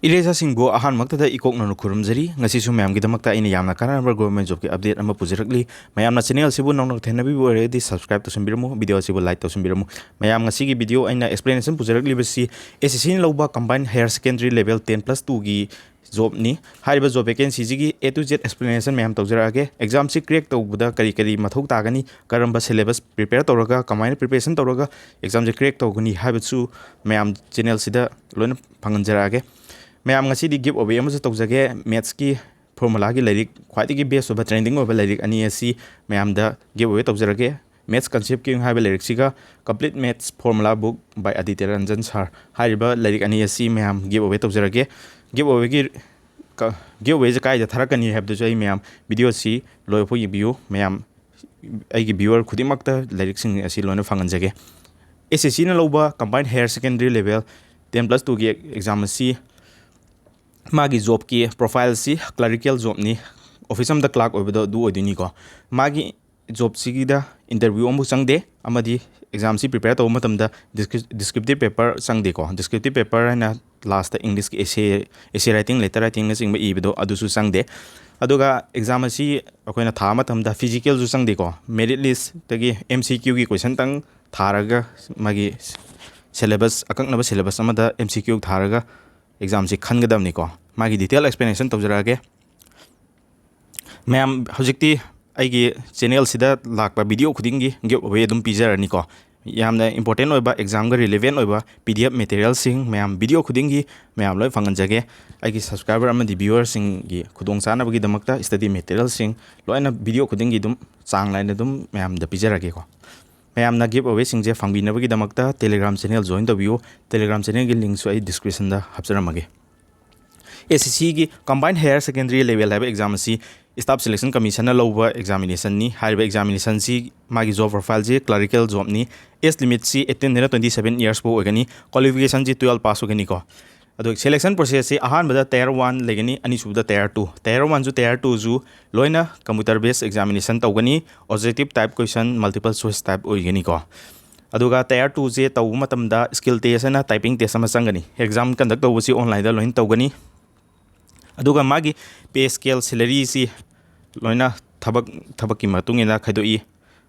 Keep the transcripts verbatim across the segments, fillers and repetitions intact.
ꯏꯔꯦꯆꯥꯁꯤꯡꯕꯨ ꯑꯍꯥꯟꯕꯃꯛꯇꯗ ꯏꯀꯣꯛꯅꯅ ꯈꯨꯔꯨꯝꯖꯔꯤ꯫ ꯉꯁꯤꯁꯨ ꯃꯌꯥꯝꯒꯤꯗꯃꯛꯇ ꯑꯩꯅ ꯌꯥꯝꯅ ꯀꯥꯟꯅꯔꯕ government jobꯀꯤ update ꯑꯃ ꯄꯨꯖꯔꯛꯂꯤ꯫ ꯃꯌꯥꯝꯅ channel ꯑꯁꯤꯕꯨ ꯅꯧꯅ ꯊꯦꯡꯅꯕꯤꯕ ꯑꯣꯏꯔꯒꯗꯤ subscribe ꯇꯧꯁꯟꯕꯤꯔꯝꯃꯨ, video ꯑꯁꯤꯕꯨ like ꯇꯧꯁꯟꯕꯤꯔꯝꯃꯨ꯫ ꯃꯌꯥꯝ, ꯉꯁꯤꯒꯤ video ꯑꯩꯅ explanation ꯄꯨꯖꯔꯛꯂꯤꯕꯁꯤ S S C ꯅ ꯂꯧꯕ Combined Higher Secondary Level ten plus twoꯒꯤ jobꯅꯤ꯫ ꯍꯥꯏꯔꯤꯕ job vacancyꯁꯤꯒꯤ A to Z explanation ꯃꯌꯥꯝ ꯇꯧꯖꯔꯛꯑꯒꯦ꯫ Examꯁꯤ crack ꯇꯧꯕꯗ ꯀꯔꯤ ꯀꯔꯤ ꯃꯊꯧ ꯇꯥꯒꯅꯤ, ꯀꯔꯝꯕ syllabus prepare ꯇꯧꯔꯒ, ꯀꯃꯥꯏꯅ preparationꯇꯧꯔꯒ examꯁꯦ crack ꯇꯧꯒꯅꯤ ꯍꯥꯏꯕꯁꯨ ꯃꯌꯥꯝ channelꯁꯤꯗ ꯂꯣꯏꯅ ꯐꯪꯍꯟꯖꯔꯛꯑꯒꯦ꯫ ꯃꯌꯥꯝ, ꯉꯁꯤꯗꯤ give away ꯑꯃꯁꯨ ꯇꯧꯖꯒꯦ꯫ Mathsꯀꯤ formulaꯒꯤ ꯂꯥꯏꯔꯤꯛ, ꯈ꯭ꯋꯥꯏꯗꯒꯤ best ꯑꯣꯏꯕ, trending ꯑꯣꯏꯕ ꯂꯥꯏꯔꯤꯛ ꯑꯅꯤ ꯑꯁꯤ ꯃꯌꯥꯝꯗ give away ꯇꯧꯖꯔꯒꯦ꯫ Maths Concept King ꯍꯥꯏꯕ ꯂꯥꯏꯔꯤꯛꯁꯤꯒ Complete Maths Formula Book by Aditya Ranjan Sir ꯍꯥꯏꯔꯤꯕ ꯂꯥꯏꯔꯤꯛ ꯑꯅꯤ ꯑꯁꯤ ꯃꯌꯥꯝ give away ꯇꯧꯖꯔꯒꯦ꯫ Give awayꯒꯤ ꯀ-, give awayꯁꯦ ꯀꯥꯏꯗ ꯊꯥꯔꯛꯀꯅꯤ ꯍꯥꯏꯕꯗꯨꯁꯨ ꯑꯩ ꯃꯌꯥꯝ video ꯑꯁꯤ ꯂꯣꯏꯐꯥꯎ ꯌꯦꯡꯕꯤꯌꯨ꯫ ꯃꯌꯥꯝ, ꯑꯩꯒꯤ viewer ꯈꯨꯗꯤꯡꯃꯛꯇ ꯂꯥꯏꯔꯤꯛꯁꯤꯡ ꯑꯁꯤ ꯂꯣꯏꯅ ꯐꯪꯍꯟꯖꯒꯦ꯫ S S C ꯅ ꯂꯧꯕ Combined Higher Secondary Level ten plus twoꯒꯤ exam ꯑꯁꯤ ꯃꯥꯒꯤ jobꯀꯤ profileꯁꯤ clerical jobꯅꯤ꯫ Office ꯑꯃꯗ clerk ꯑꯣꯏꯕꯗꯣ ꯑꯗꯨ ꯑꯣꯏꯗꯣꯏꯅꯤꯀꯣ꯫ ꯃꯥꯒꯤ jobꯁꯤꯒꯤꯗ interview ꯑꯃꯐꯥꯎ ꯆꯪꯗꯦ, ꯑꯃꯗꯤ examꯁꯤ prepare ꯇꯧꯕ ꯃꯇꯝꯗ descri-, descriptive paper ꯆꯪꯗꯦꯀꯣ꯫ Descriptive paper ꯍꯥꯏꯅ lastꯇ Englishꯀꯤ essay, essay writing, letter writingꯅꯆꯤꯡꯕ ꯏꯕꯗꯣ, ꯑꯗꯨꯁꯨ ꯆꯪꯗꯦ꯫ ꯑꯗꯨꯒ exam ꯑꯁꯤ ꯑꯩꯈꯣꯏꯅ ꯊꯥꯕ ꯃꯇꯝꯗ physicalꯁꯨ ꯆꯪꯗꯦꯀꯣ꯫ Merit listꯇꯒꯤ M C Qꯒꯤ questionꯇꯪ ꯊꯥꯔꯒ, ꯃꯥꯒꯤ syllabus, ꯑꯀꯛꯅꯕ syllabus ꯑꯃꯗ M C Q ꯊꯥꯔꯒ examꯁꯤ ꯈꯟꯒꯗꯕꯅꯤꯀꯣ꯫ ꯃꯥꯒꯤ detail explanation ꯇꯧꯖꯔꯛꯑꯒꯦ꯫ ꯃꯌꯥꯝ, ꯍꯧꯖꯤꯛꯇꯤ ꯑꯩꯒꯤ channelꯁꯤꯗ ꯂꯥꯛꯄ video ꯈꯨꯗꯤꯡꯒꯤ give away ꯑꯗꯨꯝ ꯄꯤꯖꯔꯅꯤꯀꯣ꯫ ꯌꯥꯝꯅ important ꯑꯣꯏꯕ, examꯒ relevant ꯑꯣꯏꯕ P D F materialꯁꯤꯡ ꯃꯌꯥꯝ video ꯈꯨꯗꯤꯡꯒꯤ ꯃꯌꯥꯝ ꯂꯣꯏ ꯐꯪꯍꯟꯖꯒꯦ꯫ ꯑꯩꯒꯤ subscriber ꯑꯃꯗꯤ viewerꯁꯤꯡꯒꯤ ꯈꯨꯗꯣꯡꯆꯥꯅꯕꯒꯤꯗꯃꯛꯇ study materialꯁꯤꯡ ꯂꯣꯏꯅ video ꯈꯨꯗꯤꯡꯒꯤ ꯑꯗꯨꯝ ꯆꯥꯡ ꯅꯥꯏꯅ ꯑꯗꯨꯝ ꯃꯌꯥꯝꯗ ꯄꯤꯖꯔꯒꯦꯀꯣ꯫ ꯃꯌꯥꯝꯅ give awayꯁꯤꯡꯁꯦ ꯐꯪꯕꯤꯅꯕꯒꯤꯗꯃꯛꯇ Telegram channel join ꯇꯧꯕꯤꯌꯨ꯫ Telegram channelꯒꯤ linkꯁꯨ ꯑꯩ descriptionꯗ ꯍꯥꯞꯆꯔꯝꯃꯒꯦ꯫ S S Cꯒꯤ Combined Higher Secondary Level ꯍꯥꯏꯕ exam ꯑꯁꯤ Staff Selection Commissionꯅ ꯂꯧꯕ examinationꯅꯤ꯫ ꯍꯥꯏꯔꯤꯕ examinationꯁꯤ ꯃꯥꯒꯤ job profileꯁꯤ clerical jobꯅꯤ꯫ Age limitꯁꯤ eighteen ꯗꯩꯅ twenty seven years ꯐꯥꯎ ꯑꯣꯏꯒꯅꯤ꯫ Qualificationꯁꯤ twelve pass ꯑꯣꯏꯒꯅꯤꯀꯣ꯫ ꯑꯗꯣ selection processꯁꯤ ꯑꯍꯥꯟꯕꯗ tier one ꯂꯩꯒꯅꯤ, ꯑꯅꯤꯁꯨꯕꯗ tier two꯫ Tier oneꯁꯨ tier twoꯁꯨ ꯂꯣꯏꯅ computer based examination ꯇꯧꯒꯅꯤ꯫ Objective type question, multiple choice type ꯑꯣꯏꯒꯅꯤꯀꯣ꯫ ꯑꯗꯨꯒ tier two ꯁꯦ ꯇꯧꯕ ꯃꯇꯝꯗ skill test ꯑꯅ typing test ꯑꯃ ꯆꯪꯒꯅꯤ꯫ Exam conduct ꯇꯧꯕꯁꯤ online ꯗ ꯂꯣꯏꯅ ꯇꯧꯒꯅꯤ꯫ ꯑꯗꯨꯒ ꯃꯥꯒꯤ pay scale, salary ꯁꯤ ꯂꯣꯏꯅ ꯊꯕꯛ, ꯊꯕꯛꯀꯤ ꯃꯇꯨꯡ ꯏꯟꯅ ꯈꯥꯏꯗꯣꯛꯏ꯫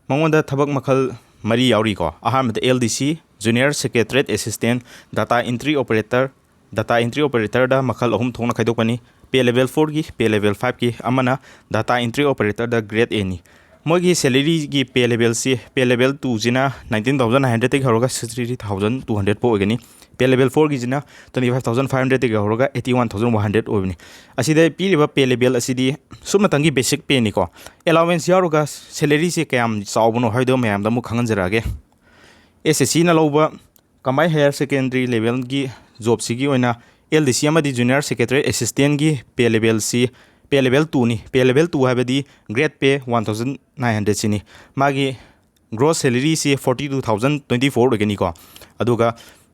ꯃꯉꯣꯟꯗ ꯊꯕꯛ ꯃꯈꯜ ꯃꯔꯤ ꯌꯥꯎꯔꯤꯀꯣ꯫ ꯑꯍꯥꯟꯕꯗ L D C, Junior Secretariat Assistant, Data Entry Operator, Data Entry Operator ꯗ ꯃꯈꯜ ꯑꯍꯨꯝ ꯊꯣꯛꯅ ꯈꯥꯏꯗꯣꯛꯄꯅꯤ: pay level four ꯒꯤ, pay level five ꯀꯤ, ꯑꯃꯅ Data Entry Operator the grade A ꯅꯤ꯫ ꯃꯣꯏꯒꯤ salary ꯒꯤ pay level ꯁꯤ, pay level two ꯁꯤꯅ nineteen thousand nine hundred ꯇꯒꯤ ꯍꯧꯔꯒ sixty three thousand two hundred ꯐꯥꯎ ꯑꯣꯏꯒꯅꯤ꯫ Pay level four ꯒꯤꯁꯤꯅ twenty five thousand five hundred ꯇꯒꯤ ꯍꯧꯔꯒ eighty one thousand one hundred ꯑꯣꯏꯕꯅꯤ꯫ ꯑꯁꯤꯗ ꯄꯤꯔꯤꯕ pay level ꯑꯁꯤꯗꯤ ꯁꯨꯞꯅꯇꯪꯒꯤ basic pay ꯅꯤꯀꯣ꯫ Allowance ꯌꯥꯎꯔꯒ salary ꯁꯦ ꯀꯌꯥꯝ ꯆꯥꯎꯕꯅꯣ ꯍꯥꯏꯕꯗꯣ ꯃꯌꯥꯝꯗ ꯑꯃꯨꯛ ꯈꯪꯍꯟꯖꯔꯛꯑꯒꯦ꯫ S S C ꯅ ꯂꯧꯕ combined higher secondary level ꯒꯤ job ꯁꯤꯒꯤ ꯑꯣꯏꯅ L D C ꯑꯃꯗꯤ Junior Secretariat Assistant ꯒꯤ pay level ꯁꯤ pay level two ꯅꯤ꯫ Pay level two ꯍꯥꯏꯕꯗꯤ grade pay one thousand nine hundred ꯁꯤꯅꯤ꯫ ꯃꯥꯒꯤ gross salary ꯁꯤ forty two thousand twenty four ꯑꯣꯏꯒꯅꯤꯀꯣ꯫ ꯑꯗꯨꯒ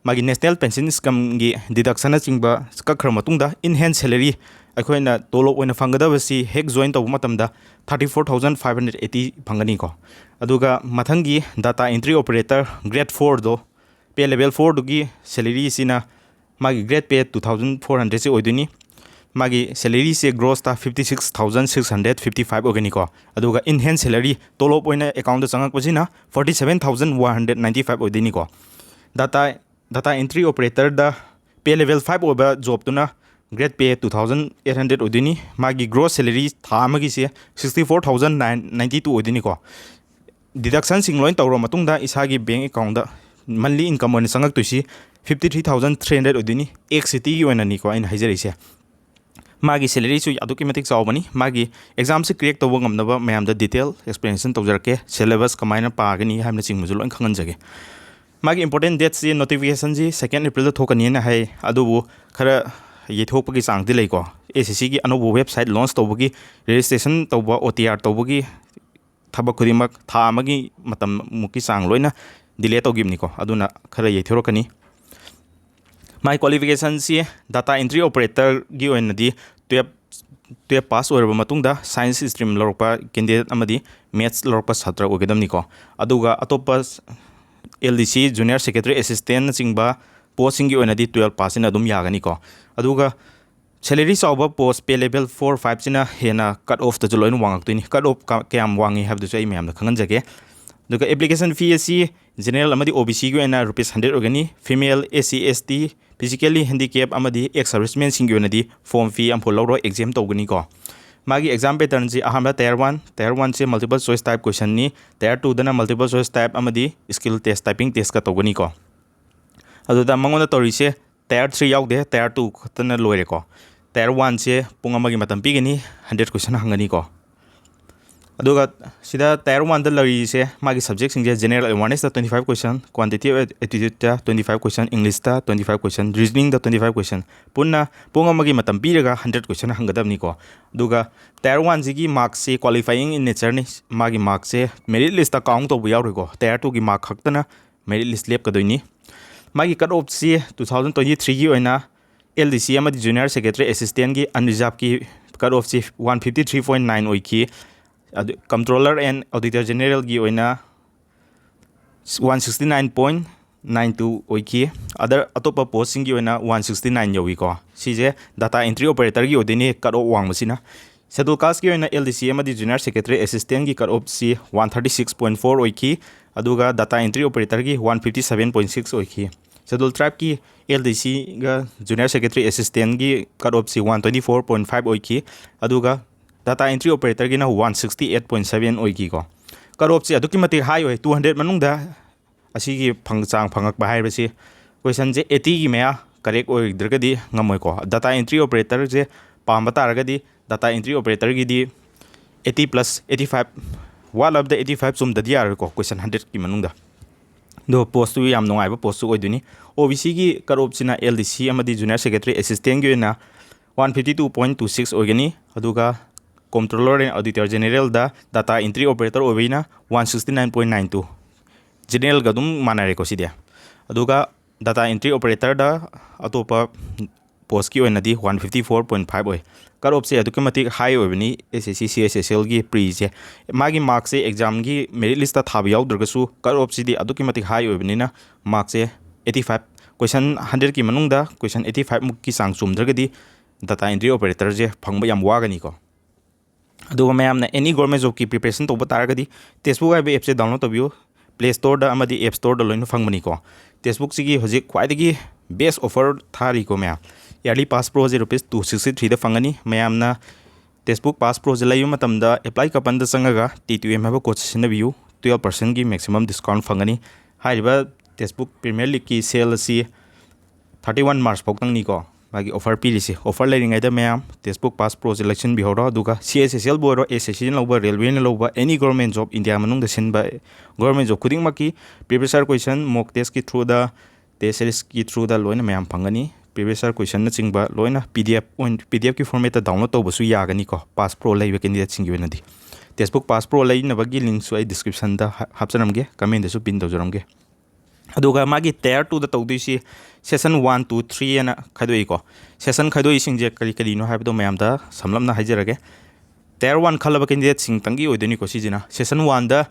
ꯃꯥꯒꯤ National Pension Scheme ꯒꯤ deduction ꯅꯆꯤꯡꯕ ꯀꯛꯈ꯭ꯔ ꯃꯇꯨꯡꯗ in hand salary, ꯑꯩꯈꯣꯏꯅ ꯇꯣꯂꯣꯞ ꯑꯣꯏꯅ ꯐꯪꯒꯗꯕꯁꯤ ꯍꯦꯛ join ꯇꯧꯕ ꯃꯇꯝꯗ thirty four thousand five hundred eighty ꯐꯪꯒꯅꯤꯀꯣ꯫ ꯑꯗꯨꯒ ꯃꯊꯪꯒꯤ Data Entry Operator grade four ꯗꯣ, pay level four ꯗꯨꯒꯤ salary ꯁꯤꯅ ꯃꯥꯒꯤ grade pay two thousand four hundred ꯁꯤ ꯑꯣꯏꯗꯣꯏꯅꯤ꯫ ꯃꯥꯒꯤ salary ꯁꯦ gross ꯇ fifty six thousand six hundred fifty five ꯑꯣꯏꯒꯅꯤꯀꯣ꯫ ꯑꯗꯨꯒ in hand salary, ꯇꯣꯂꯣꯞ ꯑꯣꯏꯅ account ꯇ ꯆꯪꯉꯛꯄꯁꯤꯅ forty seven thousand one hundred ninety five ꯑꯣꯏꯗꯣꯏꯅꯤꯀꯣ꯫ Data, Data Entry Operator ꯗ pay level five ꯑꯣꯏꯕ job ꯇꯨꯅ grade pay two thousand eight hundred ꯑꯣꯏꯗꯣꯏꯅꯤ꯫ ꯃꯥꯒꯤ gross salary ꯊꯥ ꯑꯃꯒꯤꯁꯦ sixty four thousand nine ninety two ꯑꯣꯏꯗꯣꯏꯅꯤꯀꯣ꯫ Deduction ꯁꯤꯡ ꯂꯣꯏ ꯇꯧꯔꯕ ꯃꯇꯨꯡꯗ ꯏꯁꯥꯒꯤ bank account ꯇ monthly income ꯑꯣꯏꯅ ꯆꯪꯉꯛꯇꯣꯏꯁꯤ fifty three thousand three hundred ꯑꯣꯏꯗꯣꯏꯅꯤ, ex city ꯒꯤ ꯑꯣꯏꯅꯅꯤꯀꯣ ꯑꯩꯅ ꯍꯥꯏꯖꯔꯤꯁꯦ꯫ ꯃꯥꯒꯤ salary ꯁꯨ ꯑꯗꯨꯛꯀꯤ ꯃꯇꯤꯛ ꯆꯥꯎꯕꯅꯤ꯫ ꯃꯥꯒꯤ exam ꯁꯤ crack ꯇꯧꯕ ꯉꯝꯅꯕ ꯃꯌꯥꯝꯗ detail explanation ꯇꯧꯖꯔꯛꯀꯦ, syllabus ꯀꯃꯥꯏꯅ ꯄꯥꯒꯅꯤ ꯍꯥꯏꯕꯅꯆꯤꯡꯕꯁꯨ ꯂꯣꯏ ꯈꯪꯍꯟꯖꯒꯦ꯫ ꯃꯥꯒꯤ important date ꯁꯤ, notification ꯁꯤ second April ꯗ ꯊꯣꯛꯀꯅꯤꯅ ꯍꯥꯏ, ꯑꯗꯨꯕꯨ ꯈꯔ ꯌꯩꯊꯣꯛꯄꯒꯤ ꯆꯥꯡꯗꯤ ꯂꯩꯀꯣ꯫ S S C ꯒꯤ ꯑꯅꯧꯕ website launch ꯇꯧꯕꯒꯤ, registration ꯇꯧꯕ, O T R ꯇꯧꯕꯒꯤ ꯊꯕꯛ ꯈꯨꯗꯤꯡꯃꯛ ꯊꯥ ꯑꯃꯒꯤ ꯃꯇꯝꯃꯨꯛꯀꯤ ꯆꯥꯡ ꯂꯣꯏꯅ delay ꯇꯧꯈꯤꯕꯅꯤꯀꯣ, ꯑꯗꯨꯅ ꯈꯔ ꯌꯩꯊꯣꯔꯛꯀꯅꯤ꯫ ꯃꯥꯒꯤ qualification ꯁꯤ data entry operator ꯒꯤ ꯑꯣꯏꯅꯗꯤ twelve, twelve pass ꯑꯣꯏꯔꯕ ꯃꯇꯨꯡꯗ science stream ꯂꯧꯔꯛꯄ candidate ꯑꯃꯗꯤ maths ꯂꯧꯔꯛꯄ ꯁꯥꯇ꯭ꯔ ꯑꯣꯏꯒꯗꯕꯅꯤꯀꯣ꯫ ꯑꯗꯨꯒ ꯑꯇꯣꯞꯄ L D C, Junior Secretary Assistantꯅꯆꯤꯡꯕ postꯁꯤꯡꯒꯤ ꯑꯣꯏꯅꯗꯤ twelve passꯁꯤꯅ ꯑꯗꯨꯝ ꯌꯥꯒꯅꯤꯀꯣ꯫ ꯑꯗꯨꯒ salary ꯆꯥꯎꯕ post pay level four fiveꯁꯤꯅ ꯍꯦꯟꯅ cut offꯇꯁꯨ ꯂꯣꯏꯅ ꯋꯥꯡꯉꯛꯇꯣꯏꯅꯤ꯫ Cut off ꯀ-, ꯀꯌꯥꯝ ꯋꯥꯡꯉꯤ ꯍꯥꯏꯕꯗꯨꯁꯨ ꯑꯩ ꯃꯌꯥꯝꯗ ꯈꯪꯍꯟꯖꯒꯦ꯫ ꯑꯗꯨꯒ application fee ꯑꯁꯤ general ꯑꯃꯗꯤ O B Cꯒꯤ ꯑꯣꯏꯅ rupees hundred ꯑꯣꯏꯒꯅꯤ꯫ Female, S C, S T, physically handicap ꯑꯃꯗꯤ ex servicemenꯁꯤꯡꯒꯤ ꯑꯣꯏꯅꯗꯤ form fee ꯑꯃꯐꯥꯎ ꯂꯧꯔꯣꯏ, exempt ꯇꯧꯒꯅꯤꯀꯣ꯫ ꯃꯥꯒꯤ exam patternꯁꯤ ꯑꯍꯥꯟꯕ tier one, tier oneꯁꯦ multiple choice type questionꯅꯤ, tier twoꯗꯅ multiple choice type ꯑꯃꯗꯤ skill test, typing testꯀ ꯇꯧꯒꯅꯤꯀꯣ꯫ ꯑꯗꯨꯗ ꯃꯉꯣꯟꯗ ꯇꯧꯔꯤꯁꯦ tier three ꯌꯥꯎꯗꯦ, tier two ꯈꯛꯇꯅ ꯂꯣꯏꯔꯦꯀꯣ꯫ Tier oneꯁꯦ ꯄꯨꯡ ꯑꯃꯒꯤ ꯃꯇꯝ ꯄꯤꯒꯅꯤ, hundred question ꯍꯪꯒꯅꯤꯀꯣ꯫ ꯑꯗꯨꯒ ꯁꯤꯗ tier oneꯗ ꯂꯩꯔꯤꯁꯦ ꯃꯥꯒꯤ subjectꯁꯤꯡꯁꯦ general awarenessꯇ twenty five question, quantitative aptitudeꯇ twenty five question, Englishꯇ twenty five question, reasoningꯗ twenty five question, ꯄꯨꯟꯅ ꯄꯨꯡ ꯑꯃꯒꯤ ꯃꯇꯝ ꯄꯤꯔꯒ hundred question ꯍꯪꯒꯗꯕꯅꯤꯀꯣ꯫ ꯑꯗꯨꯒ tier oneꯁꯤꯒꯤ markꯁꯤ qualifying in natureꯅꯤ, ꯃꯥꯒꯤ markꯁꯦ merit listꯇ count ꯇꯧꯕ ꯌꯥꯎꯔꯣꯏꯀꯣ, tier twoꯒꯤ mark ꯈꯛꯇꯅ merit list ꯂꯦꯞꯀꯗꯣꯏꯅꯤ꯫ ꯃꯥꯒꯤ cut offꯁꯤ two thousand twenty threeꯒꯤ ꯑꯣꯏꯅ L D C ꯑꯃꯗꯤ Junior Secretary Assistantꯀꯤ unreservedꯀꯤ cut offꯁꯤ one fifty three point nine ꯑꯣꯏꯈꯤ꯫ ꯑꯗꯨ Comptroller and Auditor Generalꯒꯤ ꯑꯣꯏꯅ one sixty nine point nine two ꯑꯣꯏꯈꯤ꯫ Other ꯑꯇꯣꯞꯄ postꯁꯤꯡꯒꯤ ꯑꯣꯏꯅ one sixty nine ꯌꯧꯏꯀꯣ꯫ ꯁꯤꯁꯦ data entry operatorꯒꯤ ꯑꯣꯏꯗꯣꯏꯅꯤ cut off ꯋꯥꯡꯕꯁꯤꯅ꯫ Schedule casteꯀꯤ ꯑꯣꯏꯅ L D C ꯑꯃꯗꯤ Junior Secretary Assistantꯀꯤ cut offꯁꯤ one thirty six point four ꯑꯣꯏꯈꯤ, ꯑꯗꯨꯒ data entry operatorꯒꯤ one fifty seven point six ꯑꯣꯏꯈꯤ꯫ Schedule tribeꯀꯤ L D Cꯒ Junior Secretary Assistantꯀꯤ cut offꯁꯤ one twenty four point five ꯑꯣꯏꯈꯤ, ꯑꯗꯨꯒ data entry operatorꯒꯤꯅ one sixty eight point seven ꯑꯣꯏꯈꯤꯀꯣ꯫ Cut offꯁꯤ ꯑꯗꯨꯛꯀꯤ ꯃꯇꯤꯛ high ꯑꯣꯏ, two hundred ꯃꯅꯨꯡꯗ ꯑꯁꯤꯒꯤ ꯐꯪ-, ꯆꯥꯡ ꯐꯪꯉꯛꯄ ꯍꯥꯏꯕꯁꯤ questionꯁꯦ eightyꯒꯤ ꯃꯌꯥ correct ꯑꯣꯏꯗ꯭ꯔꯒꯗꯤ ꯉꯝꯃꯣꯏꯀꯣ꯫ Data entry operatorꯁꯦ ꯄꯥꯝꯕ ꯇꯥꯔꯒꯗꯤ data entry operatorꯒꯤꯗꯤ eighty plus eighty five, ꯋꯥꯠꯂꯕꯗ eighty five ꯆꯨꯝꯗꯗꯤ ꯌꯥꯔꯣꯏꯀꯣ question hundredꯀꯤ ꯃꯅꯨꯡꯗ꯫ ꯑꯗꯣ postꯇꯨ ꯌꯥꯝ ꯅꯨꯡꯉꯥꯏꯕ postꯁꯨ ꯑꯣꯏꯗꯣꯏꯅꯤ꯫ OBCꯒꯤ cut offꯁꯤꯅ LDC ꯑꯃꯗꯤ Junior Secretary Assistantꯀꯤ ꯑꯣꯏꯅ one fifty two point two six ꯑꯣꯏꯒꯅꯤ, ꯑꯗꯨꯒ Comptroller and Auditor Generalꯗ data entry operator ꯑꯣꯏꯕꯅꯤꯅ one sixty nine point nine two꯫ Generalꯒ ꯑꯗꯨꯝ ꯃꯥꯟꯅꯔꯦꯀꯣ ꯁꯤꯗꯤ꯫ ꯑꯗꯨꯒ data entry operatorꯗ ꯑꯇꯣꯞꯄ ꯄꯣꯁꯀꯤ ꯑꯣꯏꯅꯗꯤ one fifty four point five ꯑꯣꯏ꯫ ꯀꯠ ꯑꯣꯐꯁꯦ ꯑꯗꯨꯛꯀꯤ ꯃꯇꯤꯛ ꯍꯥꯏ ꯑꯣꯏꯕꯅꯤ ꯑꯦꯁ ꯑꯦꯁ ꯁꯤ, ꯁꯤ ꯑꯩꯆ ꯑꯦꯁ ꯑꯦꯜꯒꯤ ꯄ꯭ꯔꯤꯁꯦ꯫ ꯃꯥꯒꯤ ꯃꯥꯔꯛꯁꯦ ꯑꯦꯛꯖꯥꯝꯒꯤ ꯃꯦꯔꯤꯠ ꯂꯤꯁꯇ ꯊꯥꯕ ꯌꯥꯎꯗ꯭ꯔꯒꯁꯨ ꯀꯠ ꯑꯣꯐꯁꯤꯗꯤ ꯑꯗꯨꯛꯀꯤ ꯃꯇꯤꯛ ꯍꯥꯏ ꯑꯣꯏꯕꯅꯤꯅ ꯃꯥꯔꯛꯁꯦ ꯑꯩꯠꯇꯤ ꯐꯥꯏꯚ, ꯀꯣꯏꯁꯟ ꯍꯟꯗ꯭ꯔꯦꯠꯀꯤ ꯃꯅꯨꯡꯗ ꯀꯣꯏꯁꯟ ꯑꯩꯠꯇꯤ ꯐꯥꯏꯚ ꯃꯨꯛꯀꯤ ꯆꯥꯡ ꯆꯨꯝꯗ꯭ꯔꯒꯗꯤ ꯗꯥꯇꯥ ꯑꯦꯟꯇ꯭ꯔꯤ ꯑꯣꯄꯔꯦꯇꯔꯁꯦ ꯐꯪꯕ ꯌꯥꯝ ꯋꯥꯒꯅꯤꯀꯣ꯫ ꯑꯗꯨꯒ ꯃꯌꯥꯝꯅ ꯑꯦꯅꯤ ꯒꯣꯔꯃꯦꯟ ꯖꯣꯕꯀꯤ ꯄ꯭ꯔꯤꯄꯦꯔꯦꯁꯟ ꯇꯧꯕ ꯇꯥꯔꯒꯗꯤ ꯇꯦꯛꯁꯕꯨꯛ ꯍꯥꯏꯕ ꯑꯦꯞꯁꯦ ꯗꯥꯎꯟꯂꯣꯗ ꯇꯧꯕꯤꯌꯨ꯫ ꯄ꯭ꯂꯦ ꯁ꯭ꯇꯣꯔꯗ ꯑꯃꯗꯤ ꯑꯦꯞ ꯁ꯭ꯇꯣꯔꯗ ꯂꯣꯏꯅ ꯐꯪꯕꯅꯤꯀꯣ꯫ ꯇꯦꯛꯁꯕꯨꯛꯁꯤꯒꯤ ꯍꯧꯖꯤꯛ ꯈ꯭ꯋꯥꯏꯗꯒꯤ ꯕꯦꯁ ꯑꯣꯐꯔ ꯊꯥꯔꯤꯀꯣ ꯃꯌꯥꯝ꯫ ꯏꯌꯥꯔꯂꯤ ꯄꯥꯁ ꯄ꯭ꯔꯣꯁꯦ ꯔꯨꯄꯤꯁ ꯇꯨ ꯁꯤꯛꯁꯇꯤ ꯊ꯭ꯔꯤꯗ ꯐꯪꯒꯅꯤ꯫ ꯃꯌꯥꯝꯅ ꯇꯦꯛꯁꯕꯨꯛ ꯄꯥꯁ ꯄ꯭ꯔꯣꯁꯦ ꯂꯩꯕ ꯃꯇꯝꯗ ꯑꯦꯄ꯭ꯂꯥꯏ ꯀꯄꯟꯗ ꯆꯪꯉꯒ ꯇꯤ ꯇꯨ ꯑꯦꯝ ꯍꯥꯏꯕ ꯀꯣꯗꯁꯦ ꯁꯤꯖꯤꯟꯅꯕꯤꯌꯨ꯫ ꯇꯨꯌꯦꯜꯞ ꯄꯥꯔꯁꯦꯟꯒꯤ ꯃꯦꯛꯁꯤꯃꯝ ꯗꯤꯁꯀꯥꯎꯟ ꯐꯪꯒꯅꯤ꯫ ꯍꯥꯏꯔꯤꯕ ꯇꯦꯛꯁꯕꯨꯛ ꯄ꯭ꯔꯤꯃꯤꯌꯔ ꯂꯤꯒꯀꯤ ꯁꯦꯜ ꯑꯁꯤ ꯊꯥꯔꯇꯤ ꯋꯥꯟ ꯃꯥꯔꯆ ꯐꯥꯎꯇꯪꯅꯤꯀꯣ ꯃꯥꯒꯤ ꯑꯣꯐꯔ ꯄꯤꯔꯤꯁꯦ꯫ ꯑꯣꯐꯔ ꯂꯩꯔꯤꯉꯩꯗ ꯃꯌꯥꯝ ꯇꯦꯛꯁꯕꯨꯛ ꯄꯥꯁ ꯄ꯭ꯔꯣꯁꯦ ꯂꯩꯁꯤꯟꯕꯤꯍꯧꯔꯣ꯫ ꯑꯗꯨꯒ ꯁꯤ ꯑꯩꯆ ꯑꯦꯁ ꯑꯦꯜꯕꯨ ꯑꯣꯏꯔꯣ, ꯑꯦꯁ ꯑꯦꯁ ꯁꯤꯅ ꯂꯧꯕ, ꯔꯦꯜꯋꯦꯅ ꯂꯧꯕ, ꯑꯦꯅꯤ ꯒꯣꯔꯃꯦꯟ ꯖꯣꯕ, ꯏꯟꯗꯤꯌꯥ ꯃꯅꯨꯡꯗ ꯁꯤꯟꯕ ꯒꯣꯔꯃꯦꯟ ꯖꯣꯕ ꯈꯨꯗꯤꯡꯃꯛꯀꯤ ꯄ꯭ꯔꯤꯚꯤꯌꯁ ꯏꯌꯔ ꯀꯣꯏꯁꯟ, ꯃꯣꯛ ꯇꯦꯁꯀꯤ ꯊ꯭ꯔꯨꯗ, ꯇꯦꯁ ꯁꯦꯔꯤꯁꯀꯤ ꯊ꯭ꯔꯨꯗ ꯂꯣꯏꯅ ꯃꯌꯥꯝ ꯐꯪꯒꯅꯤ꯫ ꯄ꯭ꯔꯤꯚꯤꯌꯁ ꯏꯌꯔ ꯀꯣꯏꯁꯟꯅꯆꯤꯡꯕ ꯂꯣꯏꯅ ꯄꯤ ꯗꯤ ꯑꯦꯐ ꯑꯣꯏꯅ, ꯄꯤ ꯗꯤ ꯑꯦꯐꯀꯤ ꯐꯣꯔꯃꯦꯠꯇ ꯗꯥꯎꯟꯂꯣꯗ ꯇꯧꯕꯁꯨ ꯌꯥꯒꯅꯤꯀꯣ ꯄꯥꯁ ꯄ꯭ꯔꯣ ꯂꯩꯕ ꯀꯦꯟꯗꯤꯗꯦꯠꯁꯤꯡꯒꯤ ꯑꯣꯏꯅꯗꯤ꯫ ꯇꯦꯛꯁꯕꯨꯛ ꯄꯥꯁ ꯄ꯭ꯔꯣ ꯂꯩꯅꯕꯒꯤ ꯂꯤꯡꯛꯁꯨ ꯑꯩ ꯗꯤꯁꯀ꯭ꯔꯤꯞꯁꯟꯗ ꯍꯥ-, ꯍꯥꯞꯆꯔꯝꯒꯦ, ꯀꯃꯦꯟꯗꯁꯨ ꯄꯤꯟ ꯇꯧꯖꯔꯝꯒꯦ꯫ ꯑꯗꯨꯒ ꯃꯥꯒꯤ ꯇꯥꯌꯔ ꯇꯨꯗ ꯇꯧꯗꯣꯏꯁꯤ ꯁꯦꯁꯟ ꯋꯥꯟ, ꯇꯨ, ꯊ꯭ꯔꯤ ꯍꯥꯏꯅ ꯈꯥꯏꯗꯣꯛꯏꯀꯣ꯫ ꯁꯦꯁꯟ ꯈꯥꯏꯗꯣꯛꯏꯁꯤꯡꯁꯦ ꯀꯔꯤ ꯀꯔꯤꯅꯣ ꯍꯥꯏꯕꯗꯣ ꯃꯌꯥꯝꯗ ꯁꯝꯂꯞꯅ ꯍꯥꯏꯖꯔꯒꯦ꯫ ꯇꯥꯌꯔ ꯋꯥꯟ ꯈꯜꯂꯕ ꯀꯦꯟꯗꯤꯗꯦꯠꯁꯤꯡꯇꯪꯒꯤ ꯑꯣꯏꯗꯣꯏꯅꯤꯀꯣ ꯁꯤꯁꯤꯅ꯫ ꯁꯦꯁꯟ ꯋꯥꯟꯗ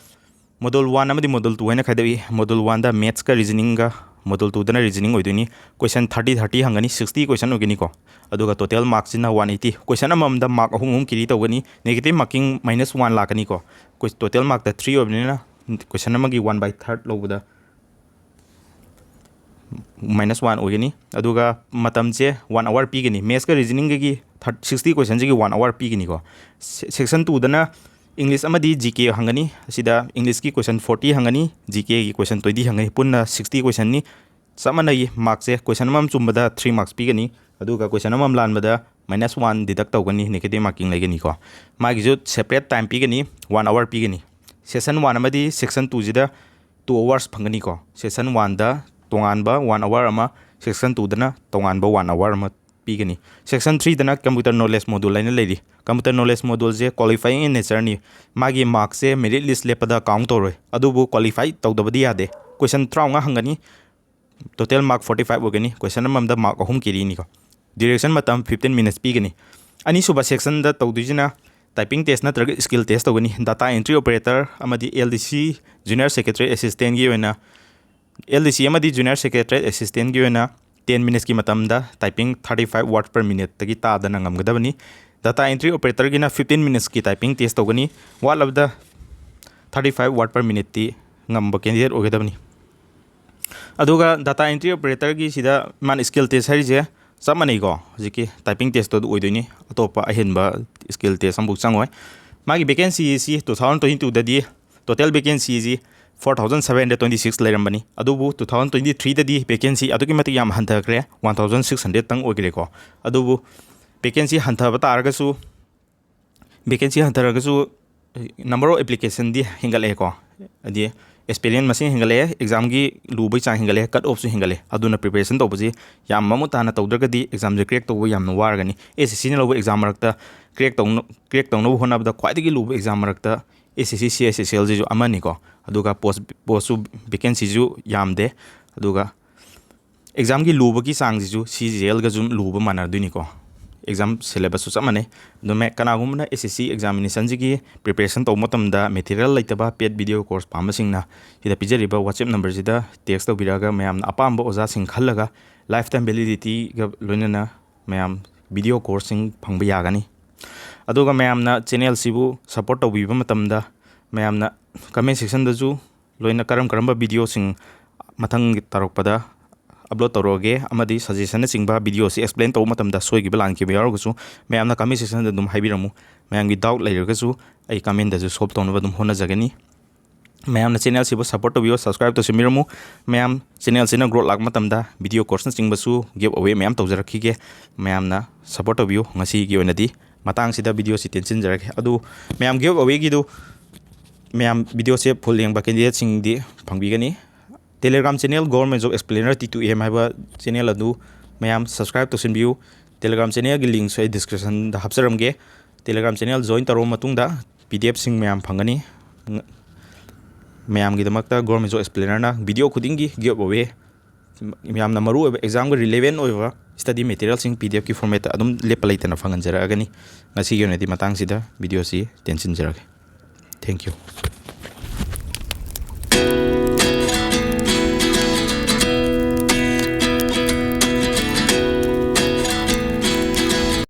ꯃꯣꯗꯨꯜ ꯋꯥꯟ ꯑꯃꯗꯤ ꯃꯣꯗꯨꯜ ꯇꯨ ꯍꯥꯏꯅ ꯈꯥꯏꯗꯣꯛꯏ꯫ ꯃꯣꯗꯨꯜ ꯋꯥꯟꯗ ꯃꯦꯠꯁꯀ ꯔꯤꯖꯅꯤꯡꯒ, ꯃꯣꯗꯨꯜ ꯇꯨꯗꯅ ꯔꯤꯖꯅꯤꯡ ꯑꯣꯏꯗꯣꯏꯅꯤ꯫ ꯀꯣꯏꯁꯟ ꯊꯥꯔꯇꯤ ꯊꯥꯔꯇꯤ ꯍꯪꯒꯅꯤ, ꯁꯤꯛꯁꯇꯤ ꯀꯣꯏꯁꯟ ꯑꯣꯏꯒꯅꯤꯀꯣ꯫ ꯑꯗꯨꯒ ꯇꯣꯇꯦꯜ ꯃꯥꯔꯛꯁꯤꯅ ꯋꯥꯟ ꯑꯩꯠꯇꯤ꯫ ꯀꯣꯏꯁꯟ ꯑꯃꯃꯝꯗ ꯃꯥꯔꯛ ꯑꯍꯨꯝ ꯑꯍꯨꯝ ꯀꯦꯔꯤ ꯇꯧꯒꯅꯤ꯫ ꯅꯦꯒꯦꯇꯤꯞ ꯃꯥꯔꯀꯤꯡ ꯃꯥꯏꯅꯁ ꯋꯥꯟ ꯂꯥꯛꯀꯅꯤꯀꯣ꯫ ꯀꯣꯏ-, ꯇꯣꯇꯦꯜ ꯃꯥꯔꯛꯇ ꯊ꯭ꯔꯤ ꯑꯣꯏꯕꯅꯤꯅ ꯀꯣꯏꯁꯟ ꯑꯃꯒꯤ ꯋꯥꯟ ꯕꯥꯏ ꯊꯥꯔꯠ ꯂꯧꯕꯗ ꯃꯥꯏꯅꯁ ꯋꯥꯟ ꯑꯣꯏꯒꯅꯤ꯫ ꯑꯗꯨꯒ ꯃꯇꯝꯁꯦ ꯋꯥꯟ ꯑꯋꯥꯔ ꯄꯤꯒꯅꯤ꯫ ꯃꯦꯠꯁꯀ ꯔꯤꯖꯅꯤꯡꯒꯒꯤ ꯊꯥꯔ-, ꯁꯤꯛꯁꯇꯤ ꯀꯣꯏꯁꯟꯁꯤꯒꯤ ꯋꯥꯟ ꯑꯋꯥꯔ ꯄꯤꯒꯅꯤꯀꯣ꯫ ꯁꯦ-, ꯁꯦꯛꯁꯟ ꯇꯨꯗꯅ ꯏꯪꯂꯤꯁ ꯑꯃꯗꯤ ꯖꯤ ꯀꯦ ꯍꯪꯒꯅꯤ꯫ ꯑꯁꯤꯗ ꯏꯪꯂꯤꯁꯀꯤ ꯀꯣꯏꯁꯟ ꯐꯣꯔꯇꯤ ꯍꯪꯒꯅꯤ, ꯖꯤ ꯀꯦꯒꯤ ꯀꯣꯏꯁꯟ ꯇ꯭ꯋꯦꯟꯇꯤ ꯍꯪꯒꯅꯤ꯫ ꯄꯨꯟꯅ ꯁꯤꯛꯁꯇꯤ ꯀꯣꯏꯁꯟꯅꯤ꯫ ꯆꯞ ꯃꯥꯟꯅꯩ, ꯃꯥꯔꯛꯁꯦ ꯀꯣꯏꯁꯟ ꯑꯃꯃꯝ ꯆꯨꯝꯕꯗ ꯊ꯭ꯔꯤ ꯃꯥꯔꯛꯁ ꯄꯤꯒꯅꯤ, ꯑꯗꯨꯒ ꯀꯣꯏꯁꯟ ꯑꯃꯃꯝ ꯂꯥꯟꯕꯗ ꯃꯥꯏꯅꯁ ꯋꯥꯟ ꯗꯤꯗꯛ ꯇꯧꯒꯅꯤ, ꯅꯦꯒꯦꯇꯤꯞ ꯃꯥꯔꯀꯤꯡ ꯂꯩꯒꯅꯤꯀꯣ꯫ ꯃꯥꯒꯤꯁꯨ ꯁꯦꯄꯔꯦꯠ ꯇꯥꯏꯝ ꯄꯤꯒꯅꯤ, ꯋꯥꯟ ꯑꯋꯥꯔ ꯄꯤꯒꯅꯤ꯫ ꯁꯦꯁꯟ ꯋꯥꯟ ꯑꯃꯗꯤ ꯁꯦꯛꯁꯟ ꯇꯨꯁꯤꯗ ꯇꯨ ꯑꯋꯥꯔꯁ ꯐꯪꯒꯅꯤꯀꯣ꯫ ꯁꯦꯁꯟ ꯋꯥꯟꯗ ꯇꯣꯉꯥꯟꯕ ꯋꯥꯟ ꯑꯋꯥꯔ ꯑꯃ, ꯁꯦꯛꯁꯟ ꯇꯨꯗꯅ ꯇꯣꯉꯥꯟꯕ ꯋꯥꯟ ꯑꯋꯥꯔ ꯑꯃ ꯄꯤꯒꯅꯤ꯫ ꯁꯦꯛꯁꯟ ꯊ꯭ꯔꯤꯗꯅ ꯀꯝꯄ꯭ꯌꯨꯇꯔ ꯅꯣꯂꯦꯖ ꯃꯣꯗꯨꯜ ꯍꯥꯏꯅ ꯂꯩꯔꯤ꯫ ꯀꯝꯄ꯭ꯌꯨꯇꯔ ꯅꯣꯂꯦꯖ ꯃꯣꯗꯨꯜꯁꯦ ꯀ꯭ꯋꯥꯂꯤꯐꯥꯏꯌꯤꯡ ꯏꯟ ꯅꯦꯆꯔꯅꯤ꯫ ꯃꯥꯒꯤ ꯃꯥꯔꯛꯁꯦ ꯃꯦꯔꯤꯠ ꯂꯤꯁ ꯂꯦꯞꯄꯗ ꯀꯥꯎꯟ ꯇꯧꯔꯣꯏ, ꯑꯗꯨꯕꯨ ꯀ꯭ꯋꯥꯂꯤꯐꯥꯏ ꯇꯧꯗꯕꯗꯤ ꯌꯥꯗꯦ꯫ ꯀꯣꯏꯁꯟ ꯇꯔꯥꯃꯉꯥ ꯍꯪꯒꯅꯤ, ꯇꯣꯇꯦꯜ ꯃꯥꯔꯛ ꯐꯣꯔꯇꯤ ꯐꯥꯏꯚ ꯑꯣꯏꯒꯅꯤ꯫ ꯀꯣꯏꯁꯟ ꯑꯃꯃꯝꯗ ꯃꯥꯔꯛ ꯑꯍꯨꯝ ꯀꯦꯔꯤꯅꯤꯀꯣ꯫ Duration ꯃꯇꯝ fifteen minutes ꯄꯤꯒꯅꯤ꯫ ꯑꯅꯤꯁꯨꯕ sectionꯗ ꯇꯧꯗꯣꯏꯁꯤꯅ typing test ꯅꯠꯇ꯭ꯔꯒ skill test ꯇꯧꯒꯅꯤ꯫ Data entry operator ꯑꯃꯗꯤ L D C junior secretary assistantꯀꯤ ꯑꯣꯏꯅ, L D C ꯑꯃꯗꯤ junior secretary assistantꯀꯤ ꯑꯣꯏꯅ ten minutesꯀꯤ ꯃꯇꯝꯗ typing thirty five word per minuteꯇꯒꯤ ꯇꯥꯗꯅ ꯉꯝꯒꯗꯕꯅꯤ꯫ Data entry operatorꯒꯤꯅ fifteen minutesꯀꯤ typing test ꯇꯧꯒꯅꯤ꯫ ꯋꯥꯠꯂꯕꯗ thirty five word per minuteꯇꯤ ꯉꯝꯕ candidate ꯑꯣꯏꯒꯗꯕꯅꯤ꯫ ꯑꯗꯨꯒ data entry operatorꯒꯤ ꯁꯤꯗ ꯃꯥꯅ skill test ꯍꯥꯏꯔꯤꯁꯦ ꯆꯞ ꯃꯥꯟꯅꯩꯀꯣ, ꯍꯧꯖꯤꯛꯀꯤ typing testꯇꯣ ꯑꯗꯨ ꯑꯣꯏꯗꯣꯏꯅꯤ꯫ ꯑꯇꯣꯞꯄ ꯑꯍꯦꯟꯕ skill test ꯑꯃꯐꯥꯎ ꯆꯪꯉꯣꯏ꯫ ꯃꯥꯒꯤ vacancy ꯑꯁꯤ two thousand twenty twoꯗꯗꯤ total vacancy ꯑꯁꯤ four thousand seven hundred twenty six ꯂꯩꯔꯝꯕꯅꯤ꯫ ꯑꯗꯨꯕꯨ two thousand twenty threeꯗꯗꯤ vacancy ꯑꯗꯨꯛꯀꯤ ꯃꯇꯤꯛ ꯌꯥꯝ ꯍꯟꯊꯈ꯭ꯔꯦ, one thousand six hundred ꯇꯪ ꯑꯣꯏꯈ꯭ꯔꯦꯀꯣ꯫ ꯑꯗꯨꯕꯨ vacancy ꯍꯟꯊꯕ ꯇꯥꯔꯒꯁꯨ, vacancy ꯍꯟꯊꯔꯒꯁꯨ number of applicationꯗꯤ ꯍꯦꯟꯒꯠꯂꯛꯑꯦꯀꯣ꯫ ꯍꯥꯏꯗꯤ aspirant ꯃꯁꯤꯡ ꯍꯦꯟꯒꯠꯂꯛꯑꯦ, examꯒꯤ ꯂꯨꯕꯩ ꯆꯥꯡ ꯍꯦꯟꯒꯠꯂꯛꯑꯦ, cut offꯁꯨ ꯍꯦꯟꯒꯠꯂꯛꯑꯦ꯫ ꯑꯗꯨꯅ preparation ꯇꯧꯕꯁꯤ ꯌꯥꯝ ꯃꯃꯨꯠ ꯇꯥꯅ ꯇꯧꯗ꯭ꯔꯒꯗꯤ examꯁꯦ crack ꯇꯧꯕ ꯌꯥꯝꯅ ꯋꯥꯔꯒꯅꯤ꯫ SSCꯅ ꯂꯧꯕ exam ꯃꯔꯛꯇ crack ꯇꯧꯅ-, crack ꯇꯧꯅꯕ ꯍꯣꯠꯅꯕꯗ ꯈ꯭ꯋꯥꯏꯗꯒꯤ ꯂꯨꯕ exam ꯃꯔꯛꯇ SSC CSSLꯁꯤꯁꯨ ꯑꯃꯅꯤꯀꯣ꯫ ꯑꯗꯨꯒ post, postꯁꯨ, vacancyꯁꯨ ꯌꯥꯝꯗꯦ꯫ ꯑꯗꯨꯒ examꯒꯤ ꯂꯨꯕꯒꯤ ꯆꯥꯡꯁꯤꯁꯨ CGLꯒꯁꯨ ꯂꯨꯕ ꯃꯥꯟꯅꯗꯣꯏꯅꯤꯀꯣ꯫ Exam syllabusꯁꯨ ꯆꯞ ꯃꯥꯟꯅꯩ꯫ ꯑꯗꯨ ꯃꯦ-, ꯀꯅꯥꯒꯨꯝꯕꯅ SSC examinationꯁꯤꯒꯤ preparation ꯇꯧꯕ ꯃꯇꯝꯗ material ꯂꯩꯇꯕ paid video course ꯄꯥꯝꯕꯁꯤꯡꯅ ꯁꯤꯗ ꯄꯤꯖꯔꯤꯕ WhatsApp numberꯁꯤꯗ text ꯇꯧꯕꯤꯔꯛꯑꯒ ꯃꯌꯥꯝꯅ ꯑꯄꯥꯝꯕ ꯑꯣꯖꯥꯁꯤꯡ ꯈꯜꯂꯒ lifetime validityꯒ ꯂꯣꯏꯅꯅ ꯃꯌꯥꯝ video courseꯁꯤꯡ ꯐꯪꯕ ꯌꯥꯒꯅꯤ꯫ ꯑꯗꯨꯒ ꯃꯌꯥꯝꯅ channelꯁꯤꯕꯨ support ꯇꯧꯕꯤꯕ ꯃꯇꯝꯗ ꯃꯌꯥꯝꯅ comment sectionꯗꯁꯨ ꯂꯣꯏꯅ ꯀꯔꯝ ꯀꯔꯝꯕ videoꯁꯤꯡ ꯃꯊꯪ ꯇꯧꯔꯛꯄꯗ upload ꯇꯧꯔꯛꯑꯒꯦ ꯑꯃꯗꯤ suggestionꯅꯆꯤꯡꯕ videoꯁꯤ explain ꯇꯧꯕ ꯃꯇꯝꯗ ꯁꯣꯏꯈꯤꯕ ꯂꯥꯟꯈꯤꯕ ꯌꯥꯎꯔꯒꯁꯨ ꯃꯌꯥꯝꯅ comment sectionꯗ ꯑꯗꯨꯝ ꯍꯥꯏꯕꯤꯔꯝꯃꯨ꯫ ꯃꯌꯥꯝꯒꯤ doubt ꯂꯩꯔꯒꯁꯨ ꯑꯩ commentꯇꯁꯨ solve ꯇꯧꯅꯕ ꯑꯗꯨꯝ ꯍꯣꯠꯅꯖꯒꯅꯤ꯫ ꯃꯌꯥꯝꯅ channelꯁꯤꯕꯨ support ꯇꯧꯕꯤꯌꯨ, subscribe ꯇꯧꯁꯤꯟꯕꯤꯔꯝꯃꯨ꯫ ꯃꯌꯥꯝ channelꯁꯤꯅ growth ꯂꯥꯛꯄ ꯃꯇꯝꯗ video courseꯅꯆꯤꯡꯕꯁꯨ giveaway ꯃꯌꯥꯝ ꯇꯧꯖꯔꯛꯈꯤꯒꯦ꯫ ꯃꯌꯥꯝꯅ support ꯇꯧꯕꯤꯌꯨ꯫ ꯉꯁꯤꯒꯤ ꯑꯣꯏꯅꯗꯤ ꯃꯇꯥꯡꯁꯤꯗ videoꯁꯤ ꯇꯦꯟꯁꯤꯟꯖꯔꯒꯦ꯫ ꯑꯗꯨ ꯃꯌꯥꯝ giveawayꯒꯤꯗꯨ ꯃꯌꯥꯝ videoꯁꯦ full ꯌꯦꯡꯕ candidateꯁꯤꯡꯗꯤ ꯐꯪꯕꯤꯒꯅꯤ꯫ Telegram channel Government Job Explainer T two M ꯍꯥꯏꯕ channel ꯑꯗꯨ ꯃꯌꯥꯝ subscribe ꯇꯧꯁꯤꯟꯕꯤꯌꯨ꯫ Telegram channelꯒꯤ linkꯁꯨ ꯑꯩ descriptionꯗ ꯍꯥꯞꯆꯔꯝꯒꯦ꯫ Telegram channel join ꯇꯧꯔꯕ ꯃꯇꯨꯡꯗ PDFꯁꯤꯡ ꯃꯌꯥꯝ ꯐꯪꯒꯅꯤ꯫ ꯃꯌꯥꯝꯒꯤꯗꯃꯛꯇ Government Job Explainerꯅ video ꯈꯨꯗꯤꯡꯒꯤ giveaway ꯌꯥꯝꯅ ꯃꯔꯨ ꯑꯣꯏꯕ exam ꯒ relevant ꯑꯣꯏꯕ study material ꯁꯤꯡ P D F ꯀꯤ format ꯇ ꯑꯗꯨꯝ ꯂꯦꯞꯄ ꯂꯩꯇꯅ ꯐꯪꯍꯟꯖꯔꯛꯑꯒꯅꯤ꯫ ꯉꯁꯤꯒꯤ ꯑꯣꯏꯅꯗꯤ ꯃꯇꯥꯡꯁꯤꯗ video ꯁꯤ ꯇꯦꯟꯁꯤꯟꯖꯔꯒꯦ꯫ Thank you꯫